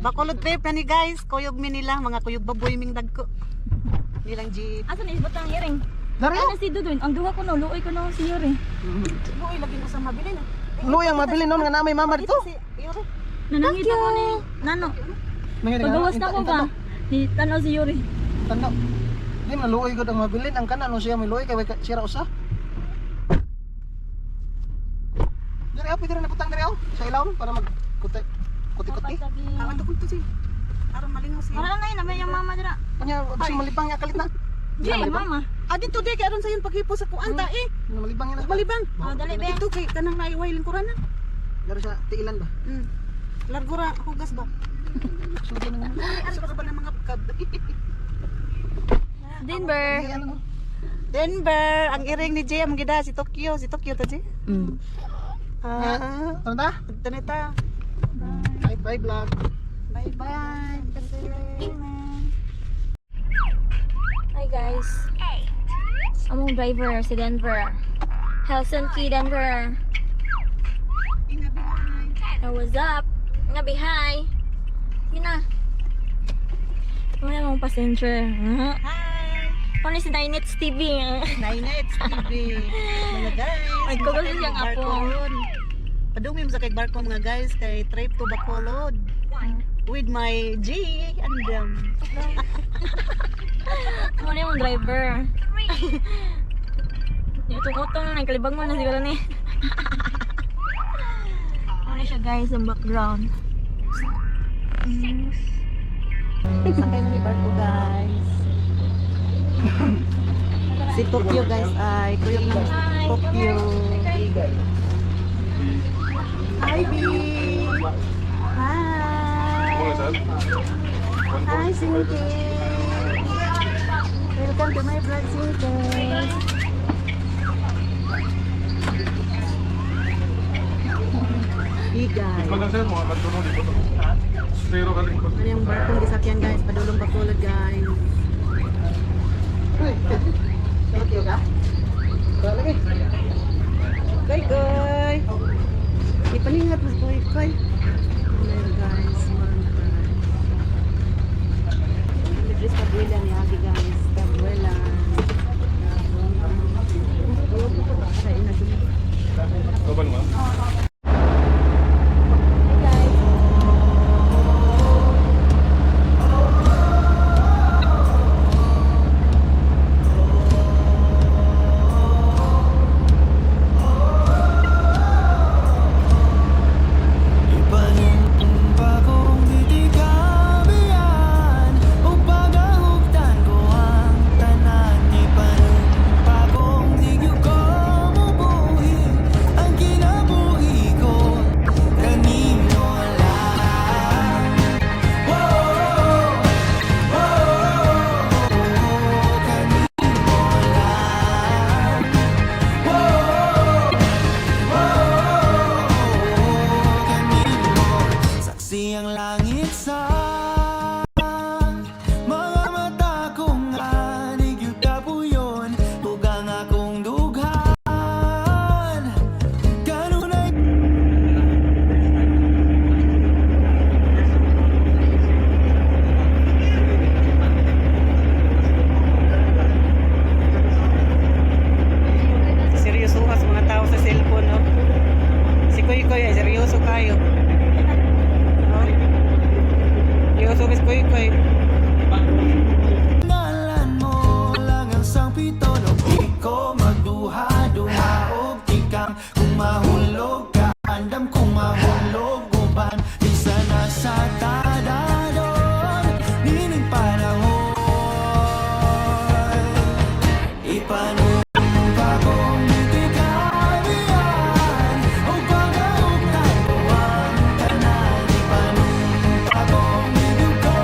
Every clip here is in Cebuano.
Bacolod trip na ni, guys. Kuyog mi nila, mga kuyog baboy ming dagko. Nilang jeep. Asa na isbot ang iring? Dari. Ano si Dudoy? Ang duha ko no, luoy ko no si Yuri. Luoy lagi mo sa mabili na. Luoy ang mabili noon nga na may mama dito. Si Yuri. Nanangita ko ni Nano. Pagawas na ko ba? Ni tanaw si Yuri. Tanaw. Di man luoy gud ang mabilin ang kanan no siya may luoy kay way sira usa. Diri aw, pwede rin naputang diri aw sa ilawom para mag kuti kuti kuti. Ah, ato kung to si. Aron malingaw siya. Wala na yun, may yung mama dira. Kunya gusto malibang ya kalit na. Jay, mama. Ah, dito di kay aron sayon paghipo sa kuan ta eh. Malibang yan na. Malibang. Oh, dali be. Dito kay kanang naiway lingkuran na. Diri sa tiilan ba? Largo ra hugas ba? Sugod na nga. Ano pa ba ng mga kab? Denver. Ano no? Denver, ang iring ni Jay ang gida si Tokyo, si Tokyo to Jay. Ah, Tara na. ito na ta. Bye bye vlog. Bye bye. Hi, guys. Among driver si Denver. Helsinki, Denver. Oh, what's up? Ngabi, hi. Sige na. Wala mong passenger. Hi. Ano si Dinets TV? Nine Nights TV. Mga guys. Ay, kugo siyang apo. Barko. Padumi mo sa kay barko, mga guys, kay trip to Bacolod with my G and them. Ano yung driver? Yung utong-utong na, nagkalibang mo na siguro ni. Ano siya, guys, ang background. Sakay na ni barko, guys. Si Tokyo, guys, ay kuyog ng Tokyo. Hi, B. Hi. Hi, Sinke. Welcome to my vlog, Sinke. Hey, guys. Maganda sir, mga kanto no dito. Zero ka lingkod. Ano yung barkong gisakyan, guys? Padulong Bacolod, guys. Uy. Tokyo ka? Tara lagi. Koy, koy! Ipaningat mas koy, koy. Ano guys, mga guys. Idris Tabuela ni Agi, guys. Tabuela. Kain na sila. Kabal ma'am. Hi, guys. Ipanumpa kong di ka biyaan o pagahugtan ko ang tanan. Ipanumpa kong di ko mubuhi ang kinabuhi ko kanino lang. Oh, kanino lang. Oh, kanino. Saksi ang langit sa mga mata kong anig yung kapuyon tugang akong dughan kanunay. Seryoso ka sa mga tao sa cellphone, no? Si Koy Koy ay seryoso kayo. No? Seryoso ka si Koy Koy. Ngalan mo lang ang sangpito no di ko magduha-duha og tikang. Kung mahulog ka, andam kung mahulog uban bisa na sa tadadon nining panahon. Ipanumpa kong di ka biyaan o pagahugtan ko ang tanan. Ipanumpa kong di ko.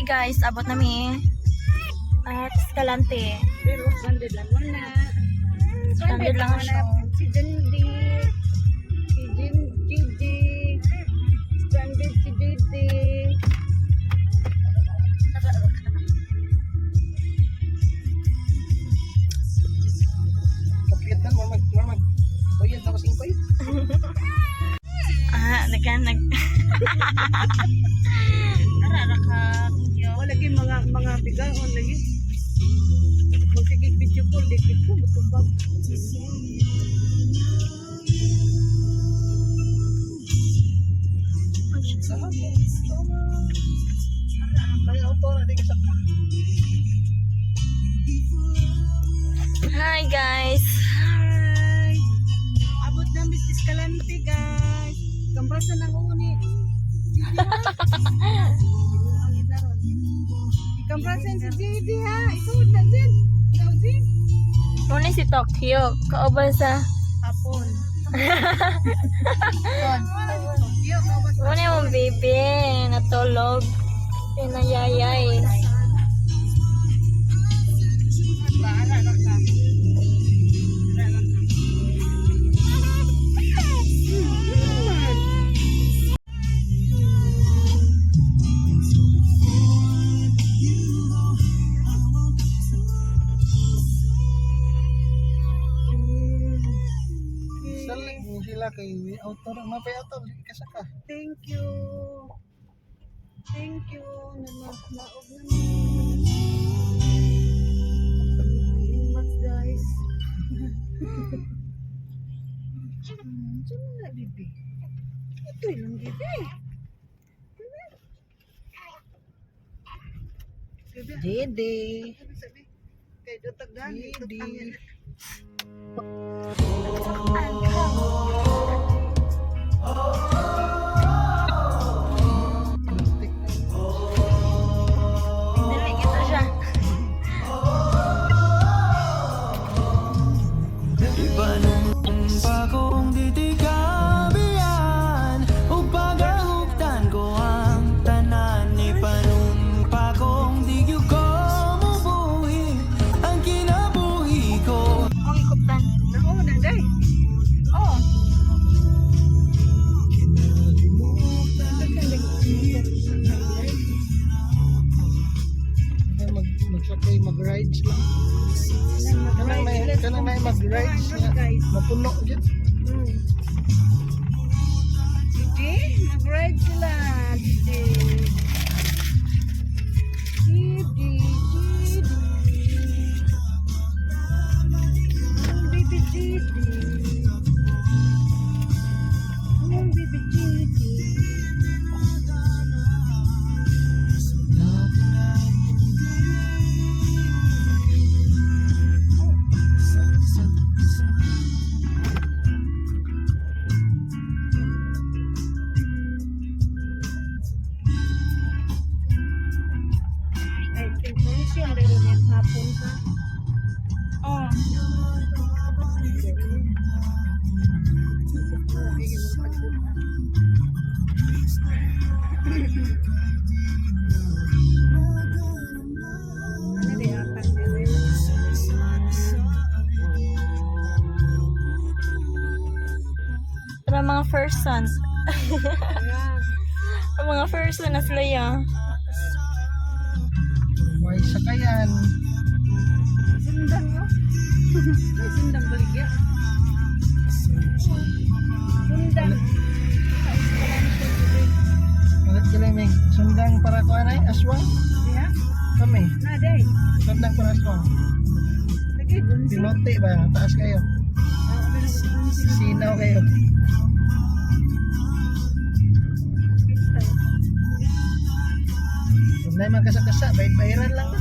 Hi guys, abot na mi. At Escalante. Pero 100 lang muna. 100 lang siya. Si Jindy. Si Jin Gigi. Stranded si JD. Kapitan mo mag mo mag. Bayad ako singkoy. Ah, nagka nag Ara ka. Wala lagi mga bigaon lagi. Magsigig video call di ko mutumbag. May auto na di ka sa. Hi guys. Hi. Abot na Miss Escalante guys. Kambasa ng uni. Kambasan si JD ha. Isuod na Jin. Ikaw Jin. Muna si Tokyo. Kauban sa Hapon. Muna yung baby natulog. Pinayayay. Salig mo sila kay may auto na mapay auto di ka saka. Thank you. Thank you. Naog na Mas guys. Saan na bibi? Ito yung bibi. Bibi, JD. sabi. Kay dutag dani, JD. Plastic. Dili kita siya. Iba nung pa kung di ti kabiyan O pagahugtan ko ang tanan. Ipanumpa kung di yun ko mubuhi ang kinabuhi ko. Ang ikuptan. Nao na day. Oh. Mag magsakay mag-rides lang. Kanang may mag-rides nga. Guys. Mapuno gyud. Gigi, nag-ride sila. Gigi. Gigi, Gigi. Baby Gigi. Ang baby Gigi. Ay, intention rin yung hapon ka. Oh. Ano di atak nila? Para mga first son. Ayan. Ang mga first son na sila ya. May sakayan. Sundang no? May sundang baligya. Sundang. Malit sila may sundang para ko anay aswang Diha? kami. Na day. Sundang para aswang. Lagi bunso. Pilote ba taas kayo. Sinaw kayo. Kung na man kasa-kasa, bayad-bayaran lang.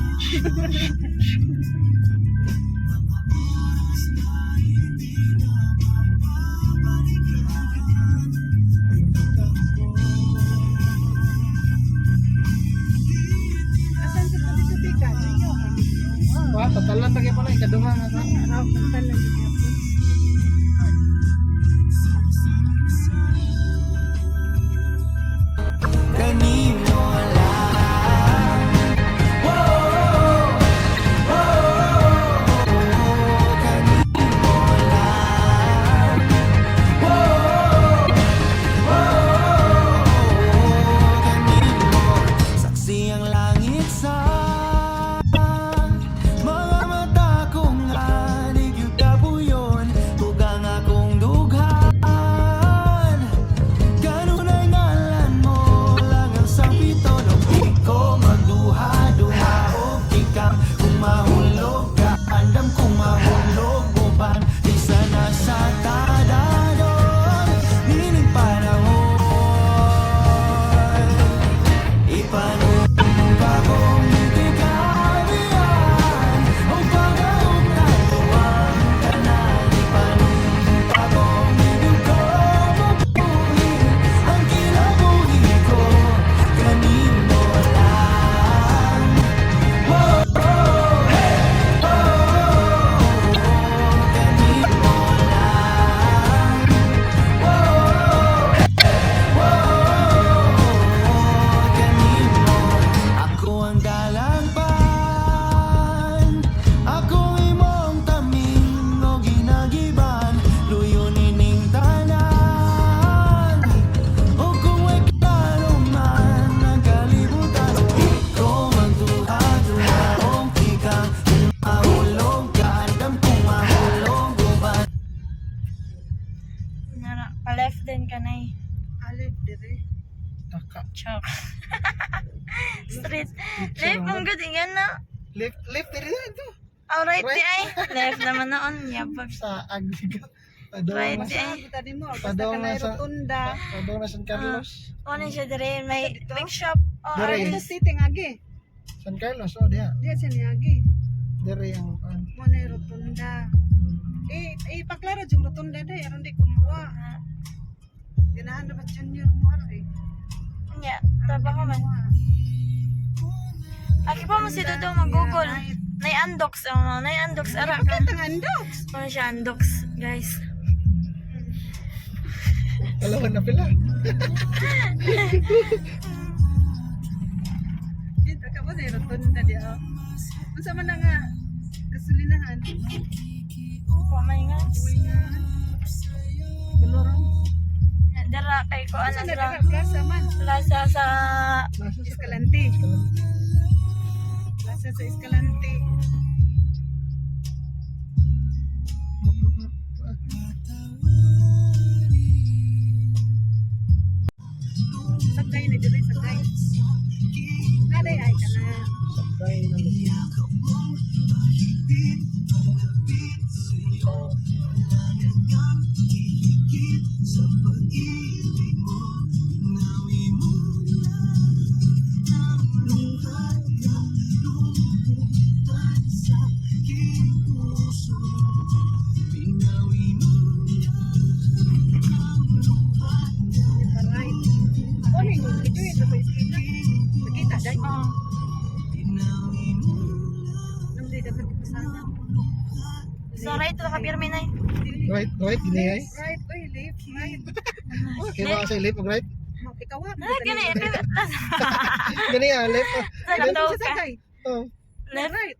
Asan sa pati sa tika? Inyo. Wah, tatalan pa kayo pala, ikadungan nga ka. Araw pantal lang gyud. Kanino lang. Pa-left din ka na eh. Alif dire. Taka. Chok. Street. Left, ang good. Ingan na. Left, left diri na ito. Oh, right, Right. di ay. Left naman noon. Yabag. Sa Agliga. Padong Right, na di ay. Kita di mo, basta Padong ka na na sa- rotunda. Padong na San Carlos. Ano siya dire? May big shop. Oh, Dire. Dito city nga agi. San Carlos, oh diha. Diya siya ni agi. Diri ang kuan. Mo na rotunda. Eh, eh paklaro yung rotunda day aron di kumuha. Ganahan na ba junior mo ara eh. Nya, trabaho man. Aki pa mo si Dodong mag-google. Nay Andox, oh, nay Andox ara ka. Bakit ang andox? Ano siya Andox, guys. Dalawa na pila. Dito ka ba sa rotunda di oh. Unsa man na nga gasolinahan? Pamay nga. Uy nga. Kulorong. Dara kay ko ano Unsa na dara. dira plaza man? Plaza sa Nasa sa Escalante. Plaza sa Escalante. Sakay na diri sakay. Naday ay ka na. Sakay na lugar. Right. Ano yung video ito sa iskita? Nakita day. Oh. Nang di dapat ipasana. Sa right to kapirmi na. Right, right, gini ay. Right, oy, left, right. Kaya ba sa left o right? Ikaw ah. Ah, gani. Gani ah, left. Ah. Sa kataw ka. Sakay. Oh. Left. Right.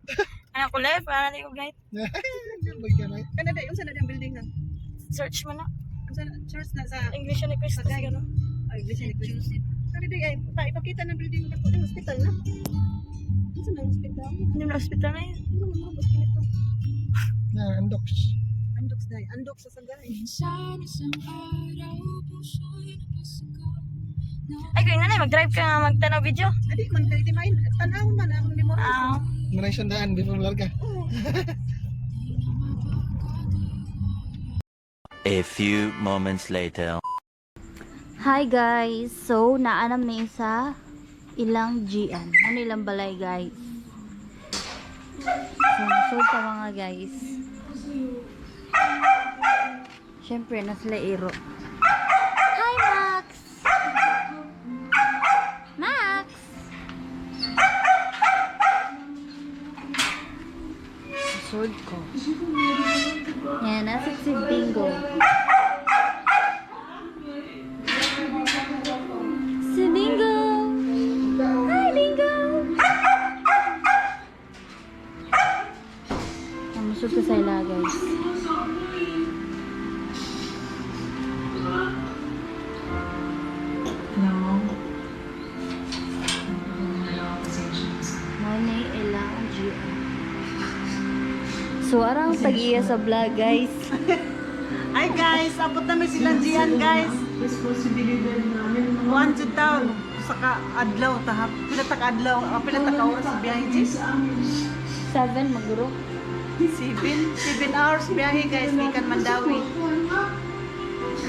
Ano ko left, ano ko right. Lord ka right. Kana day, unsa na diyang building na? Search mo na. Unsa na church na sa English ni Christus Sagay. gano. Ay, Iglesia ni Cristo. Kana day ay pa ipakita ng building na ng hospital na. Unsa na ang hospital? Hindi mo na hospital na yun. Ano man mo ito? Na, andox. Andox day, andox sa Sagay. Ay, kung nanay, mag-drive ka nga magtanaw video. Adi man kay di main tanaw man akong ni mo. Ah, Maray sandaan before larga. A few moments later. Hi guys! So, naanam na isa ilang GN. Ano ilang balay guys? So, so pa mga guys. Siyempre, nasa iro. Hi Max! Max! Susod ko. Yan, nasa si Bingo. Si Bingo! Hi, Bingo! Namusog ka sa ila, guys. Money ilang GM. So, arang tag-iya sa vlog, guys. Hi guys, abot namin silang Gian guys. One to town sa ka adlaw tahap. Pila ta ka adlaw, ah, pila ta ka oras sa biyahe Jis? 7, maguro. 7 hours biyahe guys, gikan Mandawi.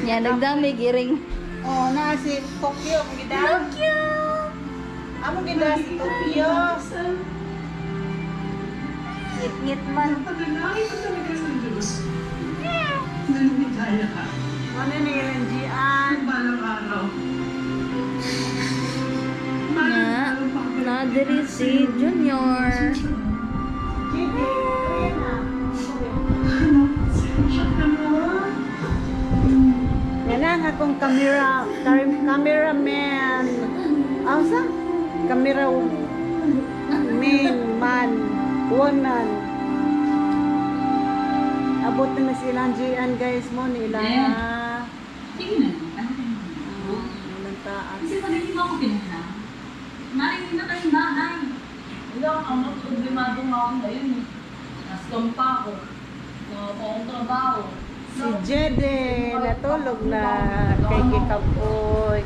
Yan, nagdami, giring. Oh, na si Tokyo ang gida. Tokyo! Amo gida si Tokyo. Ngit-ngit man. Ano ni ilang Gian? Nga, nadiri si Junior. Yan ang akong camera, cameraman. Ang sa? Camera man, man, woman. Abot na na silang Gian guys mo nila. Sige na. Ano Ilang taas. Kasi pag hindi mo ako pinuna, narinig na tayong bahay. Wala akong ano, problemado nga ako ngayon eh. Nascam pa ako. Wala pa akong trabaho. Si Jede, natulog na kay Gikapoy.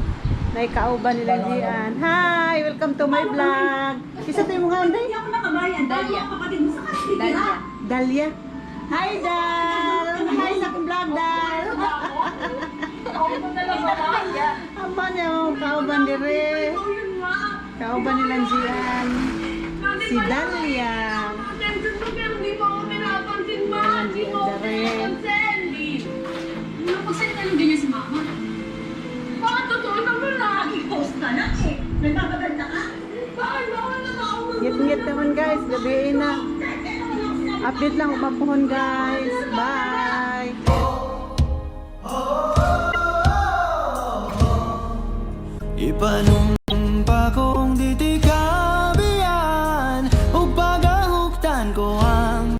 Naikauban nila diyan. Hi! Welcome to my vlog. Isa tayo mga anday. Hindi ako nakabayan. Dahil mga kapatid mo sa kanila. Dalia. Hi, Dal! Hi sa akong vlog, Dal! Aba niya, oh, kauban dire. Kauban nila diyan. Si Dalia. Attention mo pero hindi mo ako pinapansin, ma. Hindi mo ako Dare. pinapansin. Ano pag sa'yo ng ganyan si mama? Bakit totoo naman lagi post ka na eh? Nagpapaganda ka? Bakit ba ako natao? Ngit-ngit naman, guys, gabi na. Update lang umapuhon, guys. Bye! Ipanu